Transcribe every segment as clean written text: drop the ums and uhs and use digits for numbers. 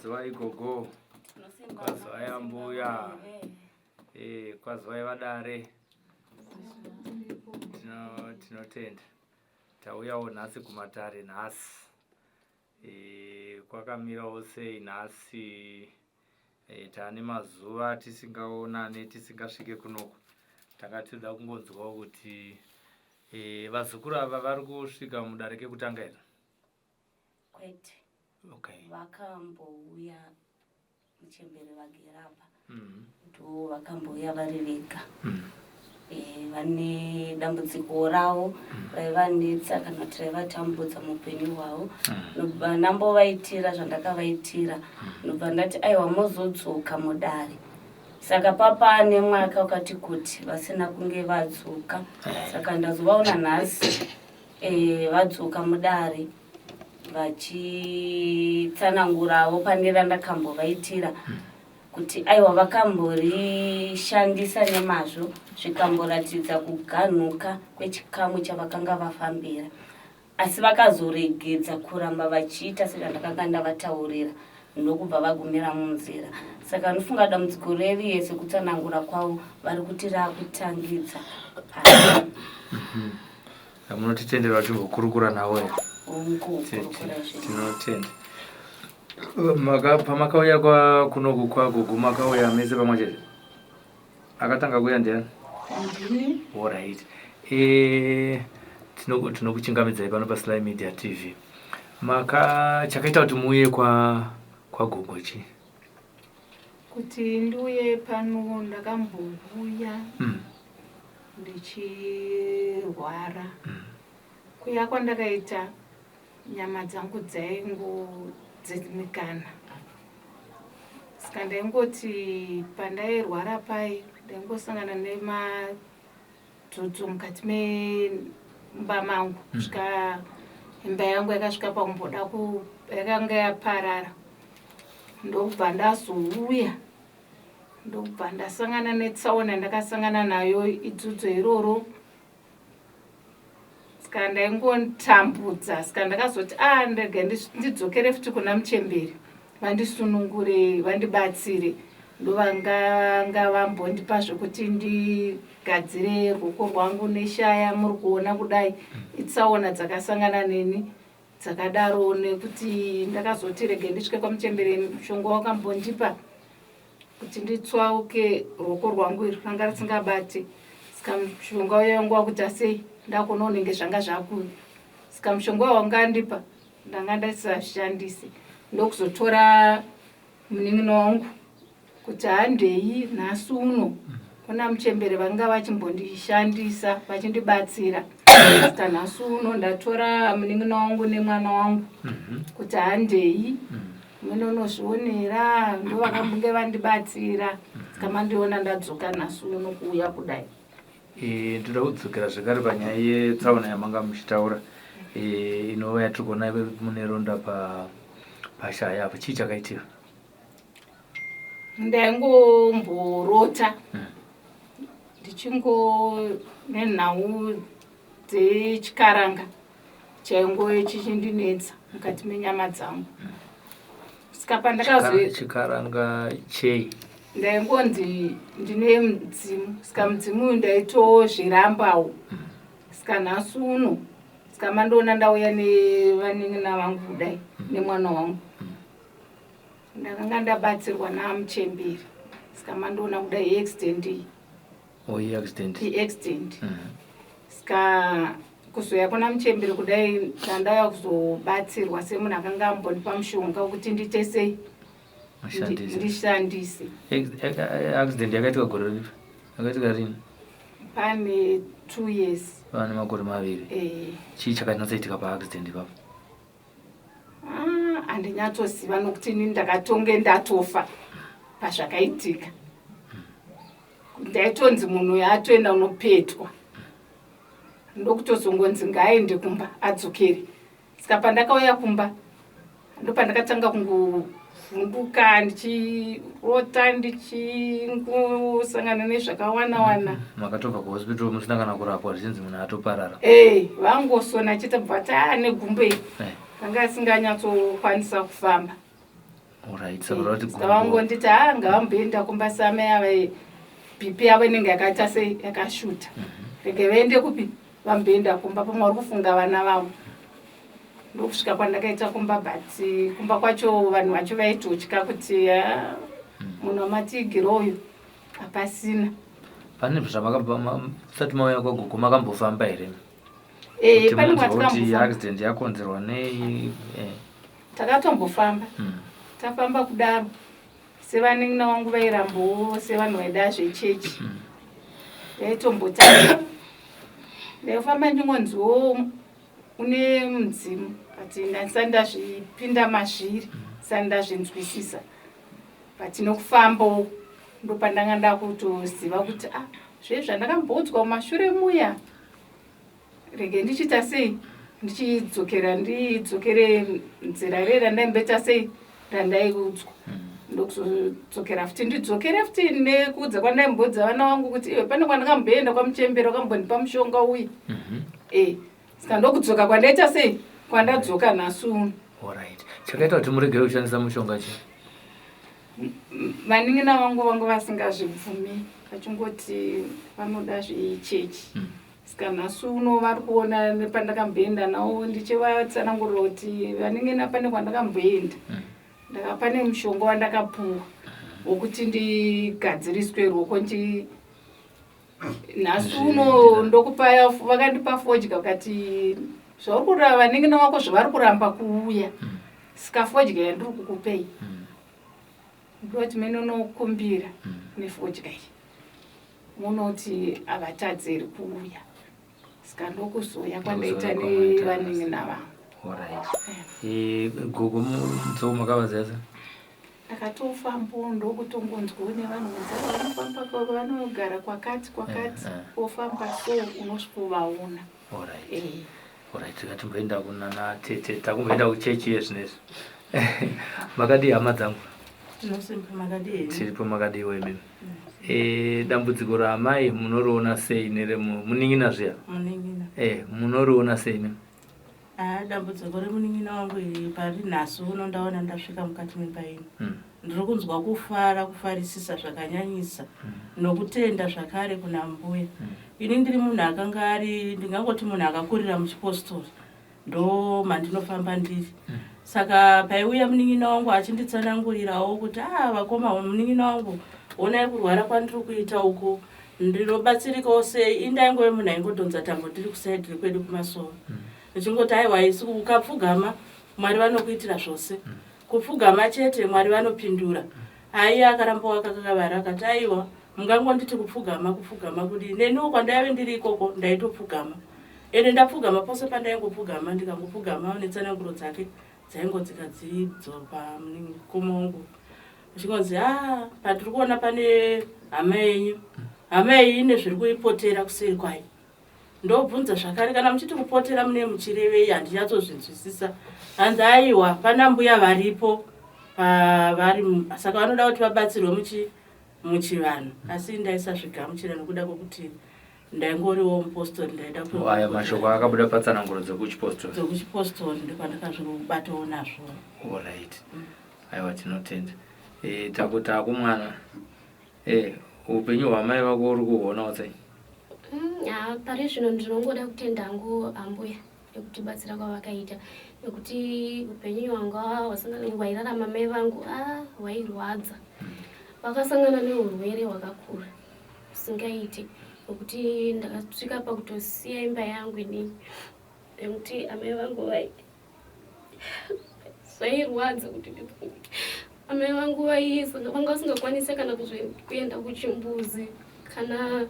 Kwaziwai gogo. Kwaziwai ambuya. Eh, kwaziwai vadare. Tinotenda. Tauyawo nhasi kumatare nhasi. Eh, kwakamirawo sei nhasi? Eh, tane mazuva tisingaonane tisingasvike kunoku. Tanga tinoda kungonzwawo kuti eh, vazukuru ava vari kusvika mudare kekutanga here? Kwete. Okay. Vakambouya muchembere vagere apa. Ndo vakambouya vari vega. Eh, vane dambudziko ravo raivanetsa kana kuti raivatambudza muupenyu hwavo. Ndobva ndambovaitira zvandakavaitira. Ndobva ndati aiwa mozodzoka mudare. Saka papane mwaka wakati kuti vasina kunge vadzoka. Saka ndazovaona nhasi eh, vadzoka mudare vachitsanangurawo pane randakambovaitira kuti aiwa vakamborishandisa nemazvo zvikamboratidza kuganhuka kwechikamu chavakanga vafambira, asi vakazoregedza kuramba vachiita sezvandakanga ndavataurira ndokubva vagumira munzira. Saka ndofunga dambudziko reriye sekutsanangura kwavo vari kuti rakutangidza pasi. Munotitendera timbokurukura navo here? Hongu, kurukura zvenyu. Tinotenda. Pamakauya kunoku kwagogo makauya mese pamwe chete? Akatanga kuuya ndiani? Ndini. Alright. Eh, tinokuchingamidzai pano paSly Media TV. Maka chakaita kuti muuye kwa kwagogo chii? Kuti ndiuye pano ndakambouya ndichirwara. Kuya kwandakaita nyama dzangu dzaingodzimikana. Saka ndaingoti pandairwara pai ndaingosangana nemadzodzo mukati memba mangu kusvika imba yangu yakasvika pakumboda yakanga yaparara. Ndokubva ndazouya, ndokubva ndasangana netsaona yandakasangana nayo idzudzo iroro. Saka ndaingotambudza, saka ndakazoti a ndega ndidzokere futi kuna muchemberi vandisunungure vandibatsire. Ndovanga vambondipa zvekuti ndigadzire ruoko rwangu neshaya muri kuona kudai. Itsaona dzakasangana neni dzakadaro, nekuti ndakazoti rege ndisvike kwamuchembere. Mushonga wakambondipa kuti nditswauke ruoko rwangu iri ranga risingabati, saka mushonga uya wangu wakuita sei ndakuona unenge zvanga zvaku. Saka mushonga uya wanga andipa ndanga ndisashandise, ndokuzotora munin'ina wangu kuti handei nhasi uno kuna muchembere vanga vachimbondishandisa vachindibatsira. Saka nhasi uno ndatora munin'ina wangu nemwana wangu kuti handei munonozvionera, ndovakambunge vandibatsira. Saka mandiona ndadzoka nhasi uno kuuya kudai. Eh, ndoda kudzokera zvekare panyaya yetsaona yamanga muchitaura, eh, inova yatiri kuona mune ronda pashaya apo. Chii chakaitika? Ndaingomborota ndichingo nenhau dzechikaranga chaingo chichindinetsa mukati menyama dzangu. Saka pandakazo Chikaranga chei? Ndaingonzi ndine mudzimu, saka mudzimu uyu ndaitozvirambawo. Saka nhasi uno, saka mandiona ndauya nevanin'ina vangu kudai nemwana wangu, ndakanga ndabatsirwa namuchemberi. Saka mandiona kudai iaccident iyi. Oh, iaccident. Iaccident. Saka kuzoya kuna muchemberi kudai ndandauya kuzobatsirwa semunhu akanga ambondipa mushonga wekuti ndiite sei Mashandise. Ndishandise. Accident yakaitika gore ripi? Yakaitika rini? Pane 2 years. Pane makore 2. Eh. Chii chakanyatsoitika paaccident ipapo? Ah, handinyatsoziva nokuti ini ndakatonge ndatofa pazvakaitika. Ndaitonzi munhu uyu atoenda unopetwa, ndokutozongonzi ngaaende kumba adzokere. Saka pandakauya kumba ndopandakatanga kungovhunduka ndichirota ndichingosangana nezvakawana wana. Makatobva kuhospital musina kana kurapwa, zvichinzi munhu atoparara? Ee, vangosona chete, bva ati a negumbo iri Eh. ranga asinganyatsokwanisa kufamba. Alright, saka urati Saka gumbo. vangonditi haa ngavamboenda kumba samai ava bp yavo inenge yakaita sei yakashuta rege vaende kupi vamboenda kumba pamwe vari kufunga vana vavo ndokusvika kwandakaita kumba but kumba kwacho vanhu vacho vaitotya kuti "Ah, munhu wamatigiro uyu hapasina Pane zvamakasati mauya kwagogo makambofamba here? Eh, Kuti pane munzwe kuti kwatikambofamba accident yakonzerwa nei? Eh. takatombofamba tafamba kudaro sevanin'ina vangu vairambawo sevanhu vaida zvechechi vaitombotanga ndaifamba ndingonziwo une mudzimu but ndandisati ndazvipinda mazviri ndisati ndazvinzwisisa but nokufambawo ndopandanga ndakutoziva kuti ah zve zvandakamboudzwa mumashure muya rege ndichiita sei ndichidzokera ndidzokere nzira rei randaimboita sei randaiudzwa ndokuzodzokera futi ndidzokere futi nekuudza kwandaimboudza vana vangu kuti iwe pane kwandakamboenda kwamuchembera wakambondipa mushonga uyu e saka ndokudzoka kwandaita sei kwandadzoka nhasi uno Alright. Chakaita kuti muregere kushandisa mushonga chii? Vanin'ina vangu vanga vasingazvibvumi vachingoti vanoda zvechechi saka nhasi uno vari kuona nepandakamboenda navo ndichivatsanangurira kuti vanin'ina pane kwandakamboenda ndaka pane mushonga wandakapuwa wokuti ndigadziriswe ruoko ndi nhasi uno ndokupa vakandipa fodya vakati zvauri kurava vanin'ina vako zvavari kuramba kuuya saka fodya yandiri kukupei ndoti mene unokumbira nefodya iyi munoti havatadzeri kuuya saka ndokuzoya kwandaita Ndokuzoya kwamaita nevanin'ina vangu Alright. Eh, gogo mudzo makavaziva sei? Ndakatofambawo ndokutongonzwawo nevanhu kunzi "Aiwa, vanofamba vanogara kwakati kwakati Eh, eh. wofamba so unosvikovaona Alright. Eh. Alright, tikatimboenda kunana tete takumboenda kuchechi iye zvinezvi. Makadii hama dzangu? Tinosimba makadii henyu? Tiripo makadiiwo imimi. Eh, dambudziko raamai munoriona sei neremu munin'ina zviya? Munin'ina. Eh, munoriona sei imi? Haa dambudziko remunin'ina wangu iri pari nhasi uno ndaona ndasvika mukati memba ino. Ndiri kunzwa kufara kufarisisa zvakanyanyisa nokutenda zvakare kuna mbuya. Ini ndiri munhu akanga ari ndingangoti munhu akakurira muchipostori ndo mandinofamba ndiri. Saka paiuya munin'ina wangu achinditsanangurirawo kuti ah vakoma munin'ina wangu honai kurwara kwandiri kuita uku ndinobatsirikawo sei indaingove munhu aingodhonza tambo ndiri kusaidhi kwedu kumasowe ndichingoti aiwa isu ukapfugama mwari vanokuitira zvose kupfugama chete mwari vanopindura aiye akaramba wakakakavara akati aiwa mungangonditi kupfugama kupfugama kudii neniwo kwandaive ndiri ikoko ndaitopfugama ende ndapfugama pose pandaingopfugama ndikangopfugama netsananguro dzake dzaingodzika dzidzo pamukoma wangu Zvichingonzi haa patiri kuona pane hama yenyu hama iyi ine zviri kuipotera kuseri kwayo ndobvunza zvakare kana muchiti kupotera mune muchirevei handinyatsozvinzwisisa hanzi aiwa pana mbuya varipo vari saka vanoda kuti vabatsirwe muchi muchivanhu asi ndaisazvigamuchira nokuda kwekuti ndaingoriwo mupostori ndaida aya mashoko akabuda patsananguro dzekuchipostori dzekuchipostori ndokwandakazvibatawo nazvo orit Aiwa tinotenda. Eh, taku taku mwana. Eh, upenyu hwamai vako uri kuhuonawo sei? Mm, ah, pari zvino ndinongoda kutenda hangu ambuya nekutibatsira kwavakaita nekuti upenyu hwanga hwasangana hwairarama mai vangu ah, hwairwadza vakasangana neurwere hwakakura husingaiti nekuti ndakasvika pakutosiya imba yangu inini nekuti amai vangu vai zvairwadza kuti ndifunge amai vangu vanga vasingakwanise kana kuenda kuchimbuzi kana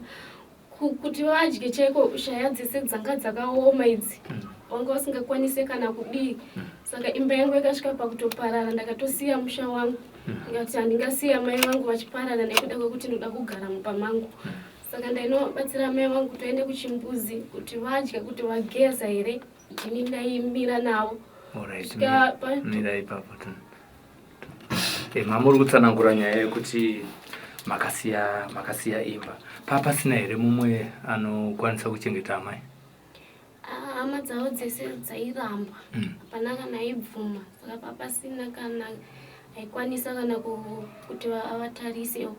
kuti vadye chaiko shaya dzese dzanga dzakaoma idzi vanga vasingakwanise kana kudii saka imba yangu yakasvika pakutoparara ndakatosiya musha wangu ndikati handingasiya mai vangu vachiparara nekuda kwekuti ndoda kugara mumba mangu saka ndainobatsira mai vangu kuti vaende kuchimbuzi kuti vadye kuti vageza here Ndini ndaimira navo. Alright, mira ipapo. Eh, mama uri kutsanangura nyaya yekuti makasiya makasiya imba. Papasina here mumwe anokwanisa kuchengeta amai? Ah, hama dzavo dzese dzairamba. Hapana kana aibvuma. Saka papasina kana Aikwanisa kana kuti avatarisewo.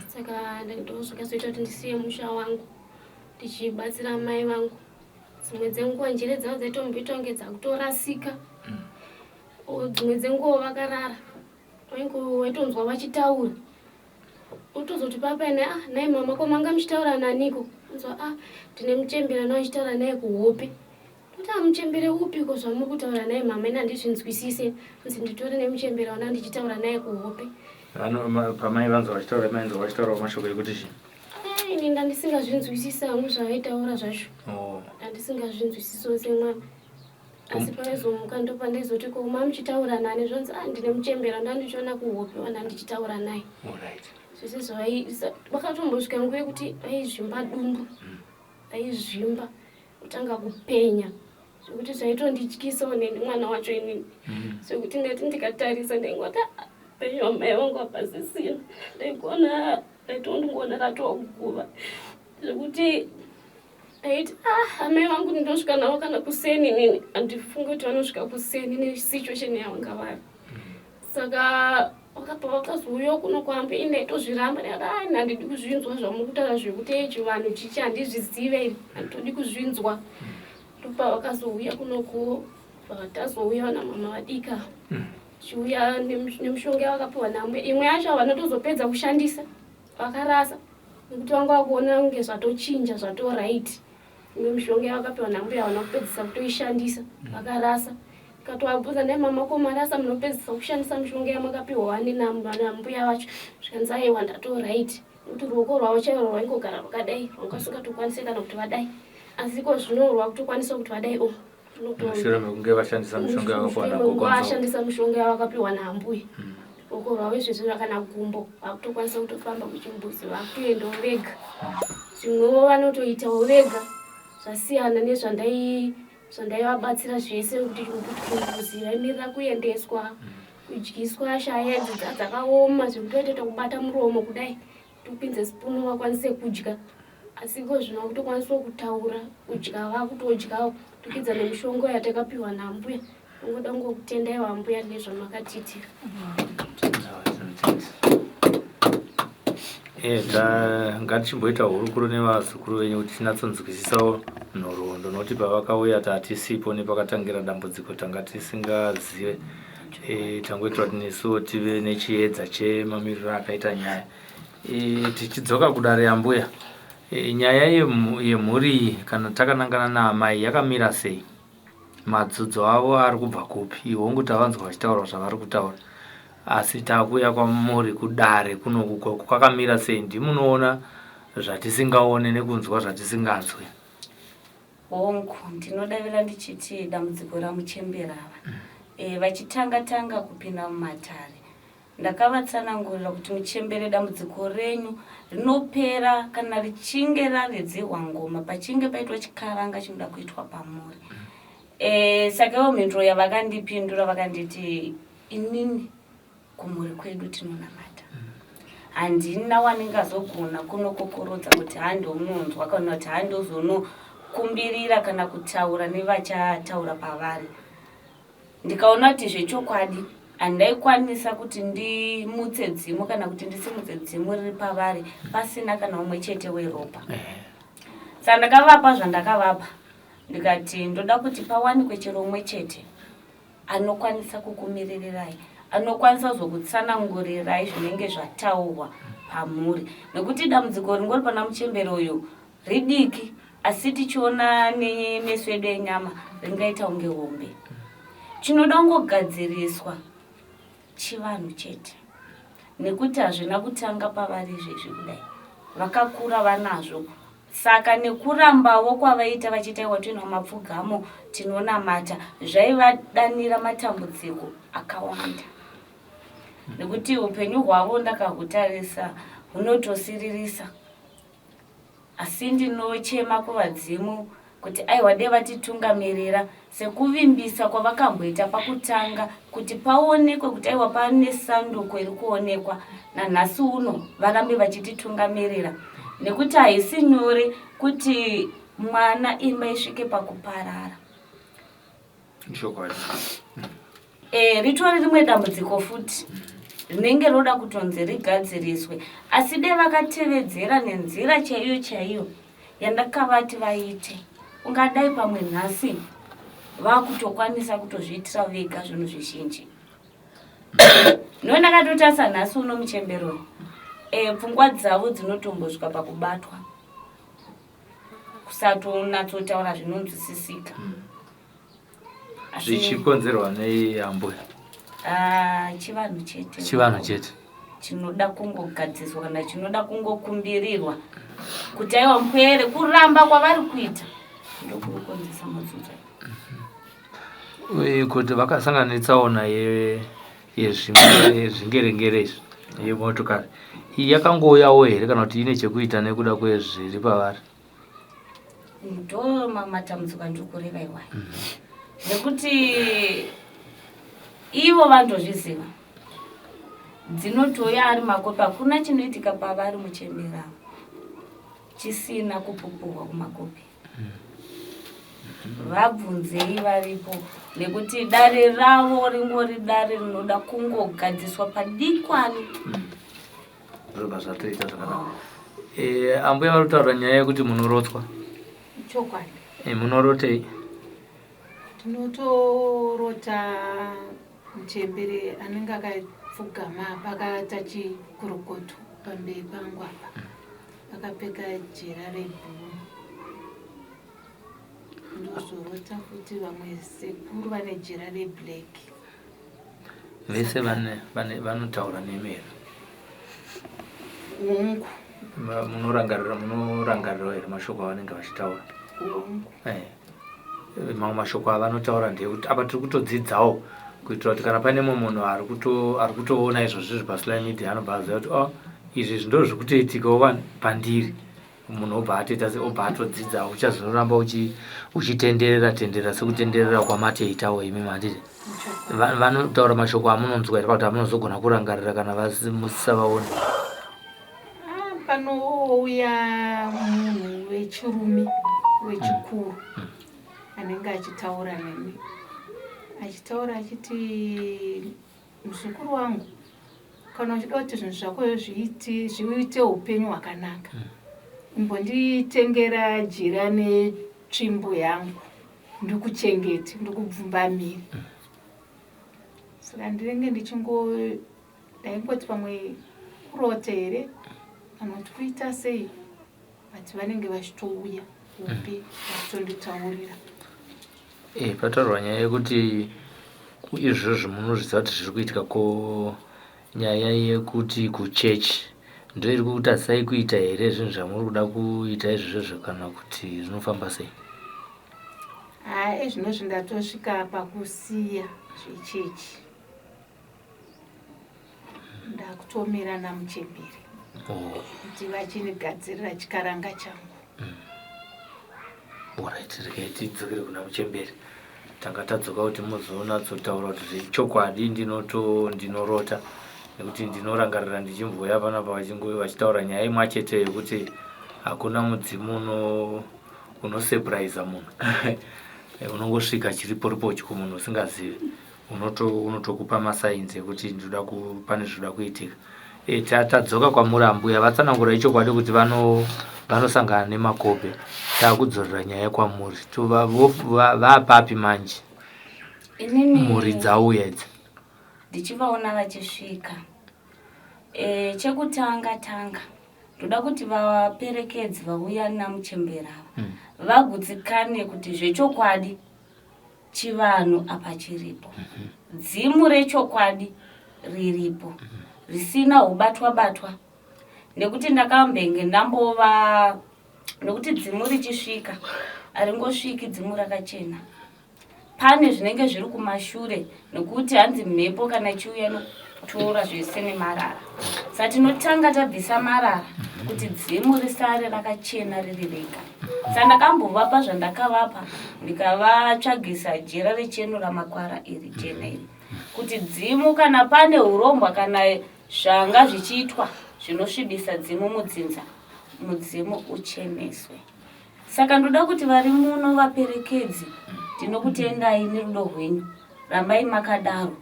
Saka ndozvakazoita kuti ndisiye musha wangu ndichibatsira amai vangu. Dzimwe dzenguva njere dzavo dzaitomboita kunge dzakutorasika. Dzimwe dzenguva vakarara waitonzwa vachitaura. Otozoti papa ene ah nai mama ko manga muchitaura naniko? Nzwa ah ndine muchembere naye achitaura naye kuhope. Ndoti ah muchembere upiko zvamuri kutaura naye mama ini handizvinzwisise. Nzi nditori nemuchembere wana ndichitaura naye kuhope. Vano pamai vanzwa vachitaura mainzwa vachitaura mashoko ekuti chii? Eh, ini ndandisingazvinzwisisi hangu zvavaitaura zvacho. Oh. Ndandisingazvinzwisiso semwana. Asi pavaizomuka ndopandaizoti ko mamuchitaura nani zvonzi ah ndine muchembera ndandichiona kuhope wana ndichitaura naye. Alright. Zvese zvavai vakatombosvika nguva yekuti vaizvimba dumbu. Vaizvimba kutanga kupenya zvekuti zvaitondityisa neni mwana wacho inini. Zvekuti ndaiti ndikatarisa ndaingoti ah, penyu amai vangu hapasisina. Ndaigona ndaitondingoona ratoguva zvekuti ndaiti ah amai vangu ndosvika navo kana kuseni inini handifungi kuti vanosvika kuseni nesituation yavanga vari. Saka vakabva vakazouyawo kuno kwambe ini ndaitozviramba ndikati ah ini handidi kuzvinzwa zvamuri kutaura zvekuti chivanhu chichi handizvizive ini handitodi kuzvinzwa. Ndopa vakazouya kunoku vakatazouya vana mama vadika chiuya nemishonga yavakapiwa nambuya imwe yacho havana tozopedza kushandisa vakarasa nekuti vanga vakuona kunge zvatochinja zvatoraiti. Imwe mishonga yavakapiwa nambuya havana kupedzisa kutoishandisa vakarasa. Ndikatovabvunza ndai mama ko marasa munopedzisa kushandisa mishonga yamakapiwa wani nambuya vacho zvikanzi aiwa ndatoraiti nekuti ruoko rwavo chairo rwaingogara rwakadai rwanga rusingatokwanise kana kuti vadai asi iko zvino rwakutokwanisa kuti vadai o mushure mekunge vashandisa mishonga yavakapiwa nagogo vashandisa mishonga yavakapiwa naambuya ruoko rwavo izvezvi kana gumbo vakutokwanisa kutofamba kuchimbuzi vakutoendawo vega zvimwewo vanotoitawo vega zvasiyana nezvandai zvandaivabatsira zvese kuti chimbuzi vaimirira kuendeswa kudyiswa shaya idzi dzakaoma zvekuti vaitoita kubata muromo kudai topinze sipunu vakwanise kudya asi iko zvino vakutokwanisa kutaura kudya vakutodyawo kudikidza nemishonga yatakapiwa nambuya. Ndingoda kungokutendai vambuya nezvamakatiitira. Eh, ngatichimboita hurukuro nevazukuru venyu kuti tinatsonzwisisawo nhoroondo nokuti pavakauya tatisipo nepakatangira dambudziko tanga tisingazive. Eh, tangoitira kuti nesuwo tive nechiedza chemamiriro akaita nyaya. Eh, tichidzoka kudare ambuya, nyaya yemhuri iyi kana takanangana naamai yakamira sei? Madzudzo avo ari kubva kupi? Hongu tavanzwa vachitaura zvavari kutaura asi takuya kwamuri kudare kunoku kwakamira sei? Ndimunoona zvatisingaone nekunzwa zvatisinganzwe. Hongu, ndinodavira ndichiti dambudziko ramuchembera ava e, vachitanga tanga kupinda mumatare ndakavatsanangurira kuti muchembere dambudziko renyu rinopera kana richinge raridzirwa ngoma pachinge paitwa chikaranga chinoda kuitwa pamuri. E, saka ivo mhinduro yavakandipindura vakanditi inini kumhuri kwedu tinonamata handina wandingazogona kunokokorodza kuti handounonzwa kana kuti handozonokumbirira kana kutaura nevachataura pavari. Ndikaona kuti zvechokwadi handaikwanisa kuti ndimutse dzimu kana kuti ndisimudze dzimu riri pavari pasina kana umwe chete weropa. Saka ndakavapa zvandakavapa ndikati ndoda kuti pawanikwe chero umwe chete anokwanisa kukumiririrai anokwanisa kuzokutsanangurirai zvinenge zvataurwa pamuri nekuti dambudziko ringori pana muchembere uyu ridiki asi tichiona nemeso edu enyama ringaita kunge hombe. Chinoda kungogadziriswa chivanhu chete nekuti hazvina kutanga pavari izvezvi kudai vakakura vanazvo saka nekurambawo kwavaita vachiita iwa toina mapfugamo tinonamata zvaivadanira matambudziko akawanda nekuti upenyu hwavo ndakahutarisa hunotosiririsa Asi ndinochema kuvadzimu kuti aiwa dai vatitungamirira sekuvimbisa kwavakamboita pakutanga kuti paonekwe kuti aiwa pane sanduko iri kuonekwa nanhasi uno varambe vachititungamirira nekuti haisi nyore kuti mwana imba isvike pakuparara. Chokwadi. E, ritori rimwe dambudziko futi rinenge roda kutonzi rigadziriswe asi de vakatevedzera nenzira chaiyo chaiyo yandakavati vaite ungadai pamwe nhasi vakutokwanisa kutozviitira vega zvinhu zvizhinji no ndakatotarisa nhasi uno muchembero uyu e, pfungwa dzavo dzinotombosvika pakubatwa kusatonatsotaura zvinonzwisisika mm. Zvichikonzerwa nei ambuya? Ah, chivanhu chete. Chivanhu chete chinoda kungogadziswa kana chinoda kungokumbirirwa kuti aiwa mpwere kuramba kwavari kuita ndokurukonzesa madzudza. Mhm. Kuti vakasangana netsaona yezvingerengere izvi yemotokari iyi yakangouyawo here kana kuti ine chekuita nekuda kwezviri pavari? Ndo matambudziko andiri kureva iwayo nekuti ivo vandozviziva dzinotouya ari makopi hakuna chinoitika pavari muchembera chisina kupupurwa kumakopi vabvunzei varipo nekuti dare ravo ringori dare rinoda kungogadziswa padikwani Zvobva zvatoita zvakanaka. Eh, ambuya vari kutaura nyaya yekuti munorotswa. Chokwadi. Eh, munorotei? Tinotorota muchembere anenge akapfugama apa akaita chikorokoto pamberi pangu apa akapfeka jira rebhuru ndozorota futi vamwe sekuru vane jira reblack Vese vane vane vanotaura nemi here? Hongu. Munorangarira munorangarirawo here mashoko avanenge vachitaura? Hongu. Eh. Mamwe mashoko avanotaura ndeyekuti apa tiri kutodzidzawo kuitira kuti kana pane mumwe munhu ari kuto ari kutoona izvozvi zviri pasly media anobva aziva kuti oh izvi izvi ndo zviri kutoitikawo pandiri. Munhu obva atoita se obva atodzidza uchazoramba uchitenderera tenderera sekutenderera kwamatoitawo imi manditi vanotaura mashoko amunonzwa here pakuti amunozogona kurangarira kana musisavaoni ah, panouya munhu wechirume wechikuru mm. anenge achitaura neni achitaura achiti Muzukuru wangu, kana uchida kuti zvinhu zvako zviite zviite upenyu hwakanaka, imbonditengera jira netsvimbo yangu ndikuchengete, ndikubvumbamire. Saka ndinenge ndichingo ndaingoti pamwe kurota here kana kuti kuita sei but vanenge vachitouya kupi vachitonditaurira. Eh, pataurwa nyaya yekuti izvozvo munozviziva kuti zviri kuitika ko nyaya yekuti kuchechi ndo iri kutadzisai kuita here zvinhu zvamuri kuda kuita izvozvo kana kuti zvinofamba sei? Haa izvinozvi ndatosvika pakusiya zvechechi ndakutomira namuchembere oh. kuti vachindigadzirira chikaranga changu mm. Alright, regai tidzokere kuna muchembere. Tanga tadzoka kuti muzonatsotaura kuti zvechokwadi ndinoto ndinorota nekuti ndinorangarira ndichimbouya panapa vachingo vachitaura nyaya imwe chete yekuti hakuna mudzimu uno unosurprise munhu unongosvika chiriporipochi kumunhu usingazivi unoto unotokupa masainzi ekuti ndinoda ku pane zvinoda kuitika e, tadzoka kwamuri ambuya vatsanangura ichokwadi kuti vano vanosangana nemakope takudzorera nyaya kwamuri vapapi manje mhuri dzauya idzi ndichivaona vachisvika e, chekutanga tanga ndoda kuti vaperekedzi vauya namuchembera ava mm. vagutsikane kuti zvechokwadi Chivanhu apa chiripo. Dzimu rechokwadi riripo. Risina hubatwa batwa. Nekuti ndakambenge ndambova nekuti dzimu richisvika haringosviki dzimu rakachena. Pane zvinenge zviri kumashure nekuti hanzi mhepo kana ichiuya inotora zvese nemarara. Saka tinotanga tabvisa marara kuti dzimu risare rakachena riri rega. Saka ndakambovapa zvandakavapa ndikavatsvagisa jira recheno ramakwara iri jena iri kuti dzimu kana pane urombwa kana zvanga zvichiitwa zvinosvibisa dzimu mudzinza mudzimu ucheneswe. Saka ndoda kuti vari muno vaperekedzi ndinokutendai nerudo rwenyu. Rambai makadaro.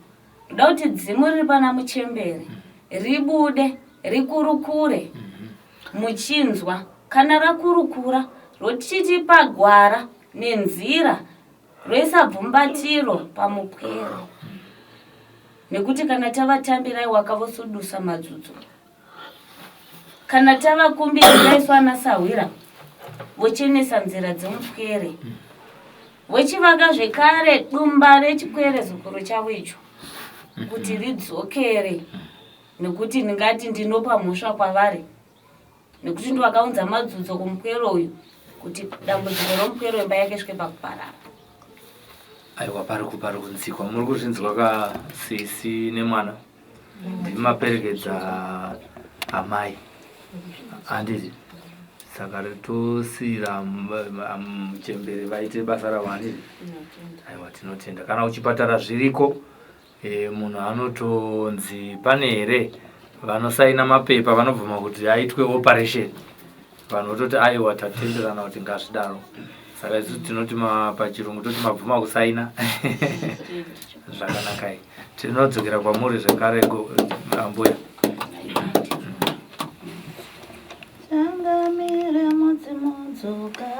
Ndoda kuti dzimu riri pana muchembere ribude rikurukure muchinzwa. Kana rakurukura rochitipa gwara nenzira roisa bvumbatiro pamupwere. Nekuti kana tavatambirai wakavosudusa madzudzo. Kana tavakumbirirai isu ana sahwira vochenesa nzira dzemupwere. Vochivaka zvekare dumba rechikwere zukuru chavo icho kuti ridzokere nekuti ndingati ndinopa mhosva kwavari nekuti ndovakaunza madzudzo kumupwere uyu kuti dambudziko romupwere wemba yake svike pakuparara. Aiwa pari pari kunzikwa muri kuzvinzwa ka sisi nemwana ndimi maperekedza amai handiti saka tosiira muchembere vaite basa ravo handiti aiwa tinotenda kana kuchipatara zviriko e, munhu anotonzi pane here vanosaina mapepa vanobvuma kuti aitwe operation vanhu vototi aiwa tatenderana kuti ngazvidaro saka isu tinoti pachirungu toti mabvuma kusaina zvakanakai tinodzokera kwamuri zvekare ambuya Changamire mudzimudzoka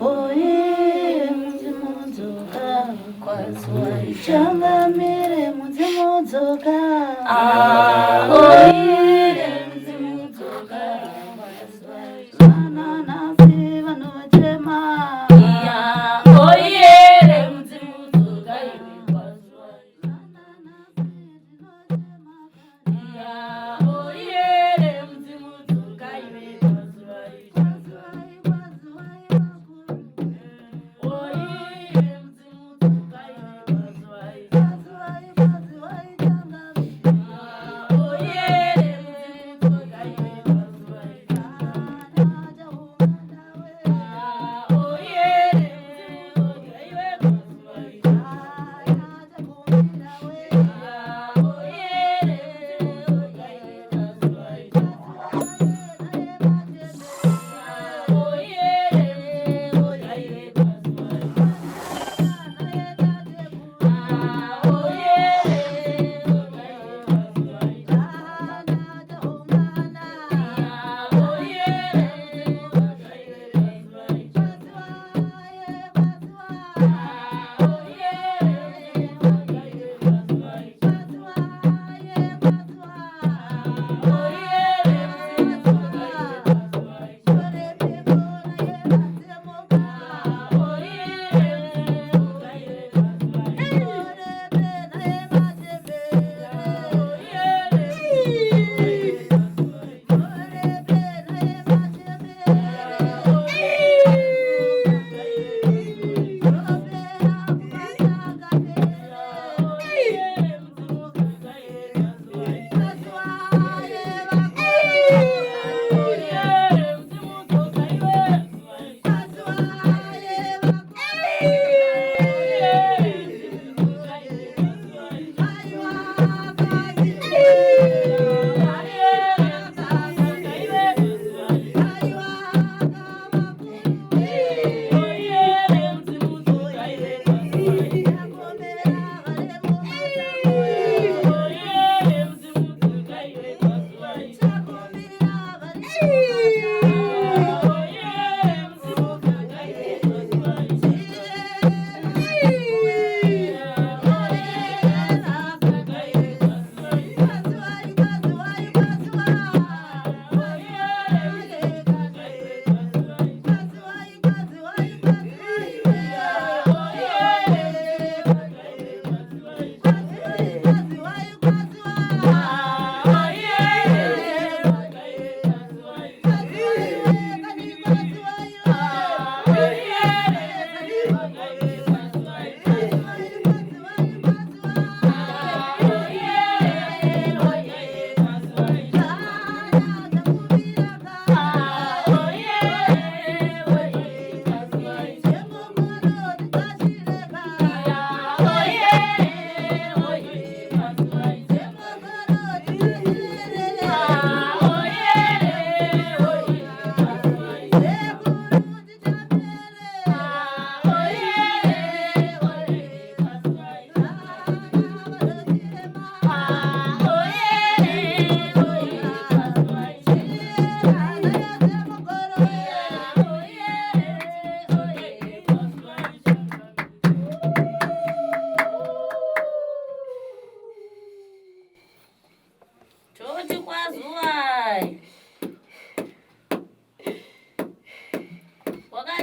oye mudzimudzoka changamire mudzimudzoka oye mudzimudzoka vananasi vanochema oyere mudzimudzoka iwe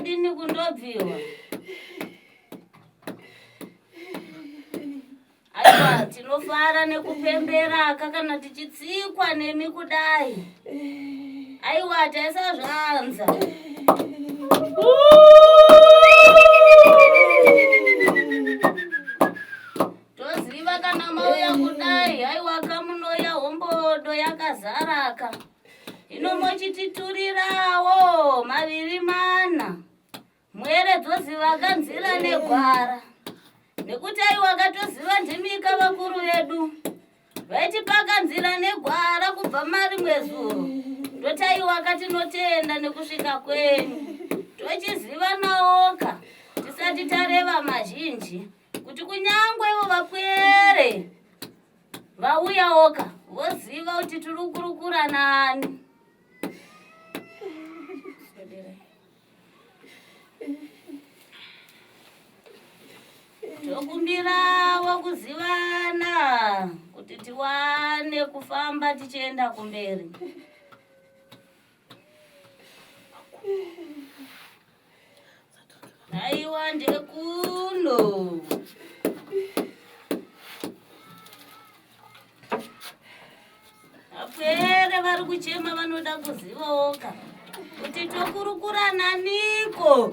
Makadini kundobviwa? Aiwa, tinofara nekupemberaka kana tichitsikwa nemi kudai. Aiwa, taisa zvanza. Toziva kana mauya kudai, aiwa kamunoya hombodo yakazaraka. Hino mochititurirawo maviri mana. Mwere dzozivaka nzira negwara. Nekuti aiwa katoziva ndimika vakuru vedu. Vaitipaka nzira negwara kubva marimwe zuro. Ndoti aiwa katinotenda nekusvika kwenyu. Tochiziva naoka tisati tareva mazhinji kuti kunyangwe ivo vapwere vauyawoka voziva kuti tiri kukurukura nani. Tokumbirawo kuzivana kuti tiwane kufamba tichienda kumberi. Aiwa ndekuno. Vapwere vari kuchema vanoda kuzivawoka kuti tokurukura naniko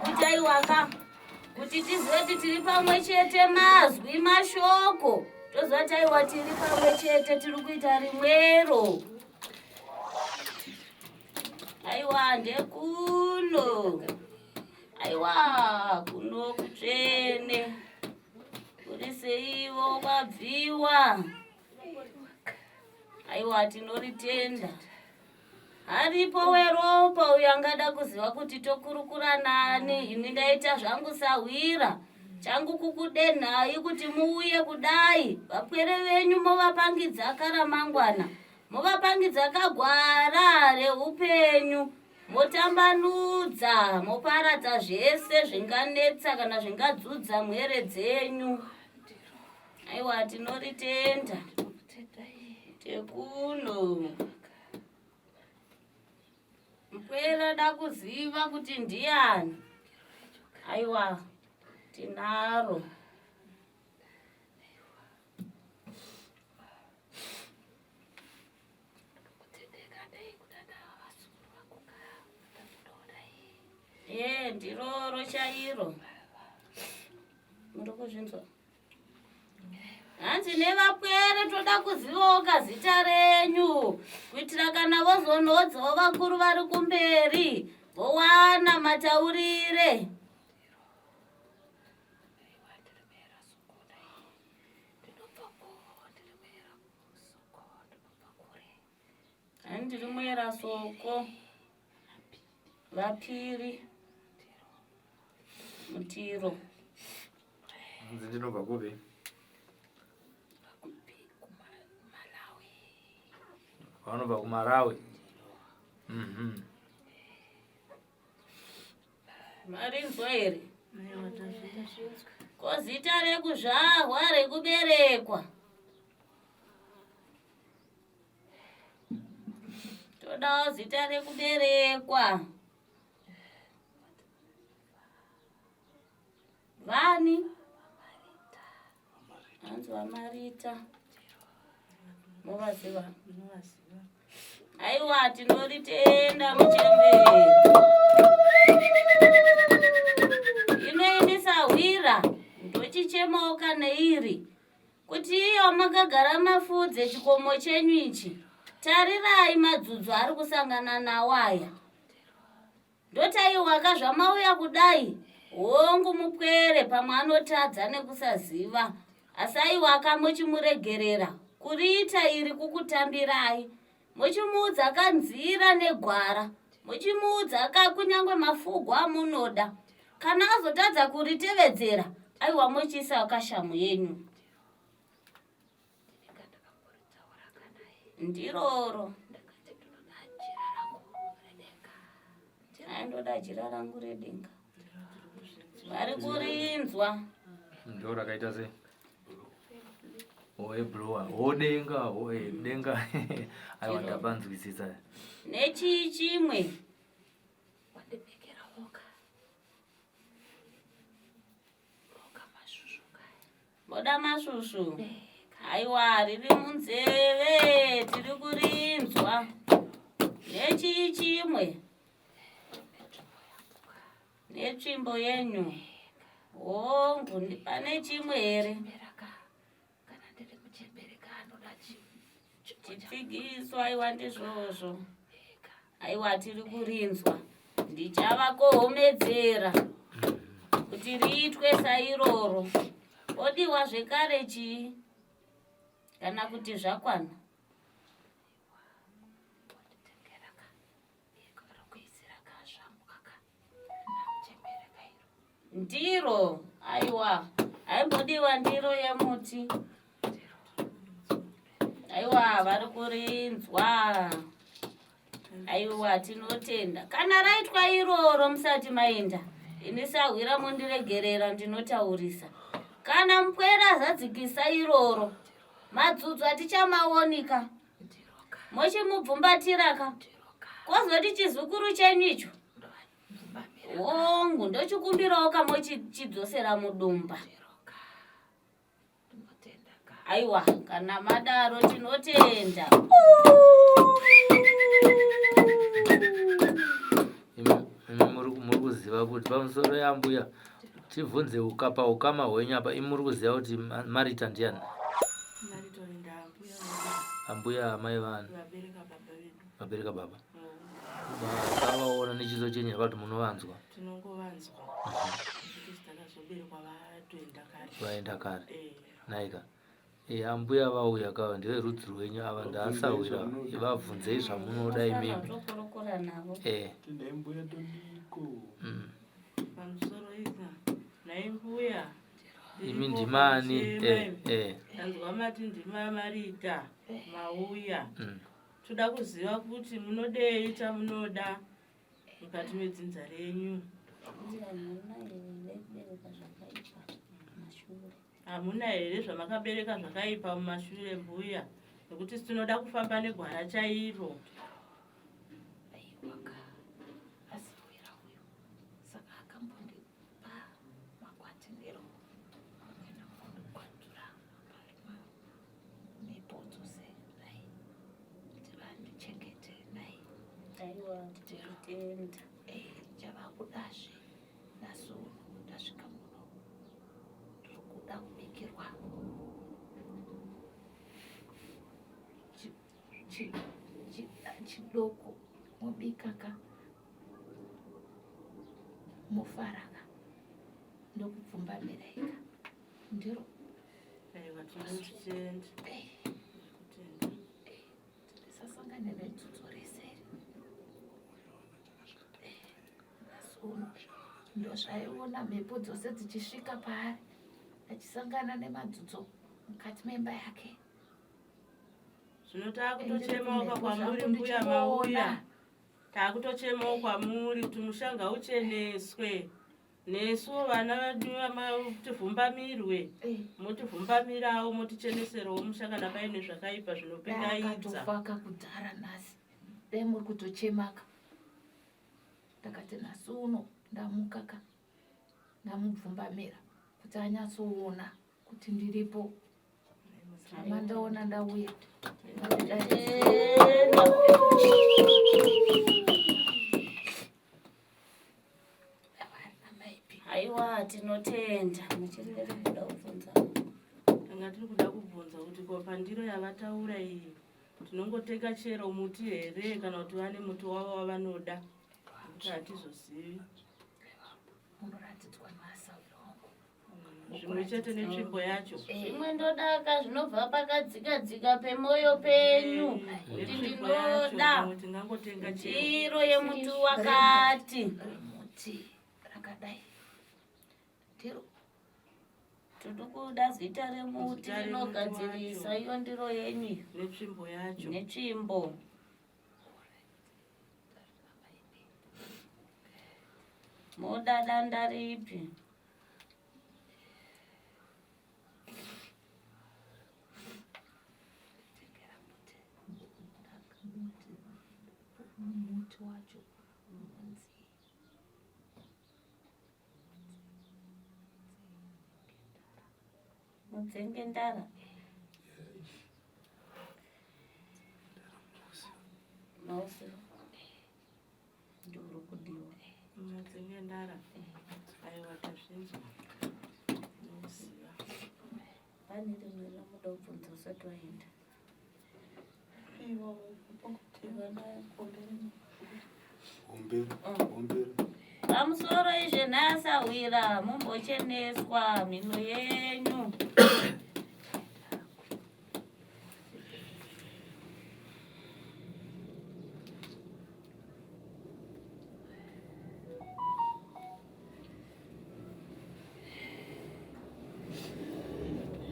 kuti aiwaka kuti tizive kuti tiri pamwe chete mazwi mashoko toziva kuti aiwa tiri pamwe chete tiri kuita rimwero aiwa ndekuno aiwa kuno kutsvene kuri seivo kwabviwa Aiwa tinoritenda. Aripo weropa uyo angada kuziva kuti tokurukura nani. Ini ndaita zvangu sahwira. Changu kukudenhai kuti muuye kudai. Vapwere venyu movapangidza karamangwana. Movapangidza kagwara reupenyu. Motambanudza, moparadza zvese zvinganetsa kana zvingadzudza mhere dzenyu. Aiwa tinoritenda tekuno. Mpwera da kuziva kuti ndiani. Aiwa tinaro. Ye ndiroro chairo. Muri kuzvinzwa? Hanzi nevapwere toda kuzivawo kazita renyu kuitira kana vozonhodzawo vakuru vari kumberi vowana mataurire. Ndiri muera soko vapiri mutiro. Hanzi ndinobva kupi? Vanobva kuMalawi. Mhm. Marinzwa here? Ko zita rekuzvarwa rekuberekwa? Todawo zita rekuberekwa. Vani? Hanzi vaMarita. Movaziva? Aiwa, tinoritenda muchembere. Inoindisa hwira ndochichemawo kana iri kuti iyo makagara mafudze chikomo chenyu ichi tarirai madzudzo ari kusangana nawo aya. Ndotaiwaka zvamauya kudai hongu mupwere pamwe anotadza nekusaziva asi aiwaka mochimuregerera kuriita iri kukutambirai mochimuudza kanzira negwara mochimuudza ka kunyange mafugo amunoda kana azotadza kuritevedzera aiwa mochiisa kashamu yenyu ndiroro ndoda jira rangu redenga vari kurinzwa ndo rakaita sei oe blower odenga oe denga aiwa ndapanzwisisa nechii chimwe Moda masvusvu? Aiwa, riri munzeve, tiri kurinzwa. Nechii chimwe? Netsvimbo yenyu. Hongu, pane chimwe here? Chipfigiso, aiwa ndizvozvo. Aiwa, tiri kurinzwa. Ndichavakohomedzera kuti riitwe sairoro. Odiwa zvekare chii? Kana kuti zvakwana? Ndiro, aiwa, haimbodiwa ndiro yemuti. Aiwa, vari kurinzwa. Aiwa, tinotenda. Kana raitwa iroro musati maenda, ini sahwira mondiregerera ndinotaurisa. Kana mupwere azadzikisa iroro, madzudzo atichamaonika. Mochimubvumbatiraka. Kozoti chizukuru chenyu icho. Hongu, ndochikumbirawo kamochidzosera mudumba. Aiwa, kana madaro tinotenda. Imi muri kuziva kuti pamusoro yambuya tibvunze ukapa ukama hwenyu apa imi muri kuziva kuti Marita ndiani? Ambuya amai vanhu vabereka baba. Makavaona nechiso chenyu here kuti munovanzwa? Tinongovanzwa. Takazoberekwa vatoenda kare. Vaenda kare. Eh. Naika. Eh, ambuya vauya kava ndeverudzi rwenyu ava ndaasahwira vabvunzei zvamunoda imimi. Tokurukura navo. Eh. Tendai mbuya todiko. Pamusoro ika. Nhai mbuya. Imi ndimani? Eh, eh. Tanzwa mati ndima Marita mauya. Toda kuziva kuti munodei chamunoda mukati medzinza renyu. Hamuna here zvamakabereka zvakaipa mumashure mbuya? Nekuti tinoda kufamba negwara chairo. Tenda. Chavakudazve nhasi uno ndasvika muno ndiri kuda kubikirwa chidoko mobika ka mofara ka ndokubvumbamira ika ndiro. Aiwa, tinotenda. Tisasangane nedzudzo rese iri. Nhasi uno ndozvaiona mhepo dzose dzichisvika paari achisangana nemadzudzo mukati memba yake. Zvino takutochemawo kwamuri mbuya mauya. Takutochemawo kwamuri kuti musha ngaucheneswe. Nesu vana vedu tivhumbamirwe. Motivhumbamirawo moticheneserawo musha kana paine zvakaipa zvinopingaidza. Akatofaka kudhara nhasi. Dai muri kutochemaka. Ndakati nhasi uno ndamuka ka. Ndamubvumbamira kuti anyatsoona kuti ndiripo. Mandaona ndauya. Aiwa, tinotenda. Muchiri kuda kubvunza? Tanga tiri kuda kubvunza kuti ko pandiro yavataura iyi tinongotenga chero muti here kana kuti vane muti wavo wavanoda? Nekuti hatizozivi. Munoratidzwa neasawira wangu. Zvimwe chete netsvimbo yacho. Zvimwe ndodaka zvinobva pakadzika-dzika pemoyo penyu. Kuti ndinoda tingangotenga chero. ndiro yemuti wakati. Remuti rakadai. Ndiro. Tiri kuda zita remuti Zita remuti rinogadzirisa wacho. iyo ndiro yenyu. Netsvimbo yacho. Netsvimbo. Moda danda ripi? Muti wacho unonzi Mudzengendara. Mausiwa. Nduri kudiwa. Mudzengendara. Aiwa tazvinzwa. Ndinoziva. Pane rimwe ramuda kubvunza usati waenda. Pamusoro izve nhasahwira mumbocheneswa mhino yenyu.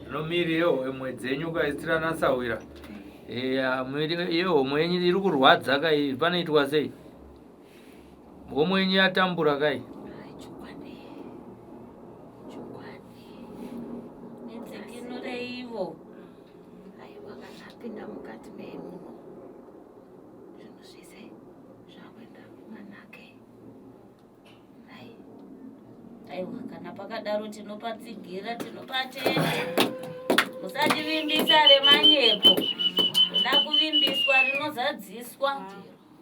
Zvino miri yehomwe dzenyu kaisitira nasahwira. Eya, miri yehomwe yenyu iri kurwadza kai, panoitwa sei? Homwe yenyu yatambura kai. Chokwadi. Chokwadi. Nidzikinureivo. Aiwa kana apinda mukati memuno zvinhu zvese zvakuenda manake. Aiwa, kana pakadaro tinopatsigira, tinopatenda. Musativimbisa remanyepo. Toda kuvimbiswa rinozadziswa.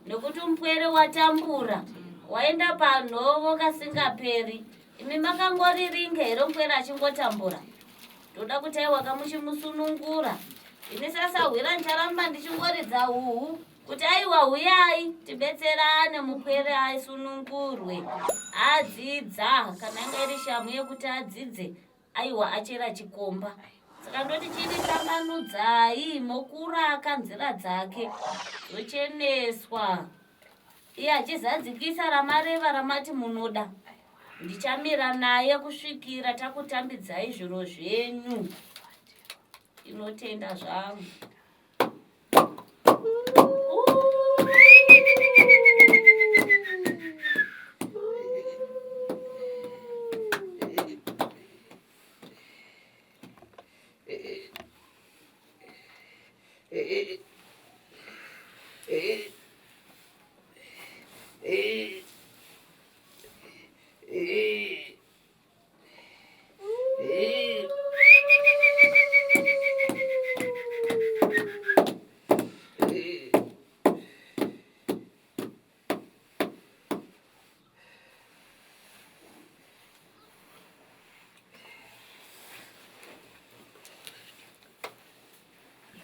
Nekuti mupwere watambura, waenda panhovo kasingaperi. Imi makangoriringa here mupwere achingotambura? Toda kuti aiwa kamuchimusunungura. Ini sasahwira ndicharamba ndichingoridza huhu. Kuti aiwa huyai tibetserane mupwere asunungurwe adzidza kana inga iri shamu yekuti adzidze aiwa achera chikomba saka ndoti chiri tambanudzai mokuraka nzira dzake dzocheneswa iye achizadzikisa ramareva ramati munoda ndichamira naye kusvikira takutambidzai zviro zvenyu inotenda zvangu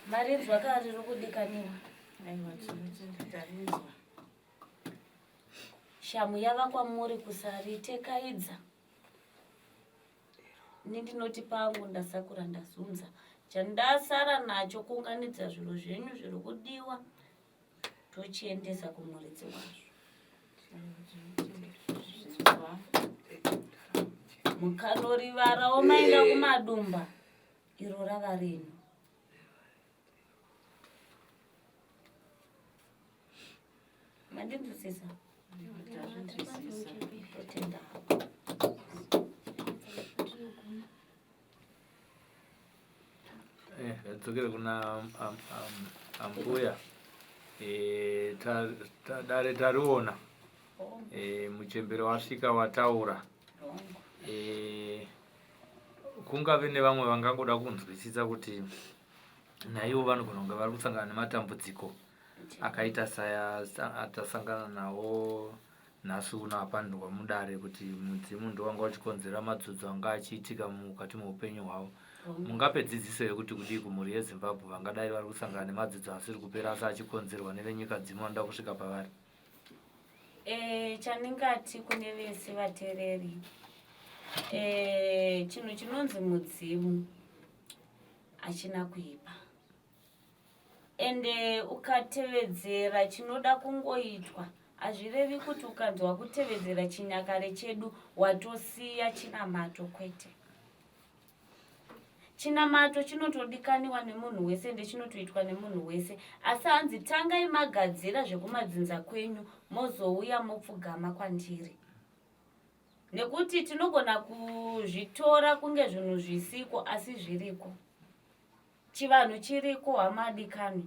Marinzwa ka riri kudikaniwa. Aiwa tinotenda tarinzwa. Shamu yava kwamuri kusariteekaidza. Ini ndinoti pangu ndasakura ndazunza. Chandasara nacho kuunganidza zviro zvenyu zviri kudiwa tochiendesa kumuridzi wazvo. Mukanorivarawo maenda kumadumba iro rava renyu. Mandinzwisisa? Totenda. Eh, dzokere kuna ambuya eh, dare tariona eh, muchembere wasvika wataura eh, kungave nevamwe vangangoda kunzwisisa kuti naivo vanogona kunge vari kusangana nematambudziko akaita saya atasangana nawo nhasi uno apandurwa mudare kuti mudzimu ndowanga uchikonzera madzudzo anga achiitika mukati meupenyu hwavo mungape dzidziso yekuti kudii kumhuri yezimbabwe vangadai vari kusangana nemadzidzo asiri kupera asi achikonzerwa nevenyika dzimu vanoda kusvika pavari e, chandingati kune vese vatereri e, chinhu chinonzi mudzimu hachina kuipa ende ukatevedzera chinoda kungoitwa hazvirevi kuti ukanzi wakutevedzera chinyakare chedu watosiya chinamato kwete chinamato chinotodikaniwa nemunhu wese ende chinotoitwa nemunhu wese asi hanzi tangai magadzira zvekumadzinza kwenyu mozouya mopfugama kwandiri nekuti tinogona kuzvitora kunge zvinhu zvisiko asi zviriko Chivanhu chiriko hama adikanwi.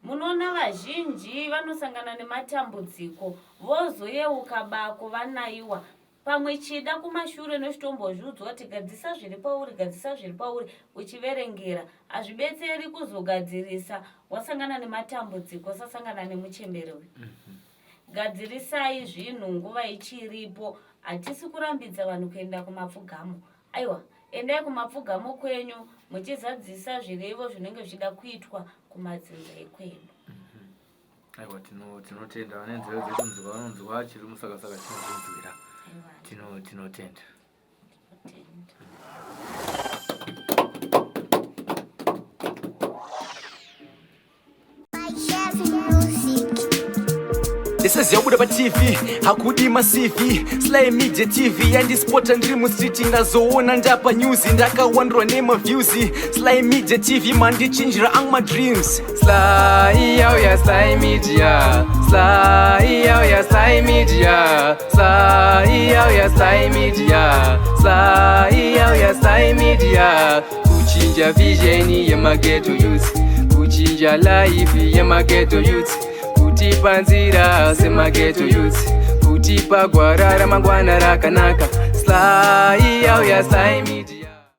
Munoona vazhinji vanosangana nematambudziko vozoyeuka bako vanaiwa. Pamwe chida kumashure nochitombozviudzwa kuti gadzisa zviri pauri, gadzisa zviri pauri uchiverengera. Hazvibetseri kuzogadzirisa wasangana nematambudziko wasasangana nemuchembere uyu. Gadzirisai zvinhu nguva ichiripo. Hatisi kurambidza vanhu kuenda kumapfugamo. Aiwa, endai kumapfugamo kwenyu muchizadzisa zvirevo zvinenge zvichida kuitwa kumadzinza ekwenyu. Aiwa, tinotenda vane nzeve dzekunzwa vanonzwa, chiri musakasaka chinozvinzwira. Tinotenda. Ndisiziva kubuda paTV hakudi maCV. Sly Media TV yandispota ndiri mustreet, ndazoona ndapa news, ndakawandurwa nemaviews. Sly Media TV mandichinjira ang madreams. Sly yauya, Sly Media. Sly yauya, Sly Media. Sly yauya, Sly Media. Sly yauya, Sly Media. Kuchinja vision yemaghetto youth, kuchinja life yemaghetto youth, kutipa nzira semaghetto youth, kutipa gwara ramangwana rakanaka. Sly yauya, Sly Media.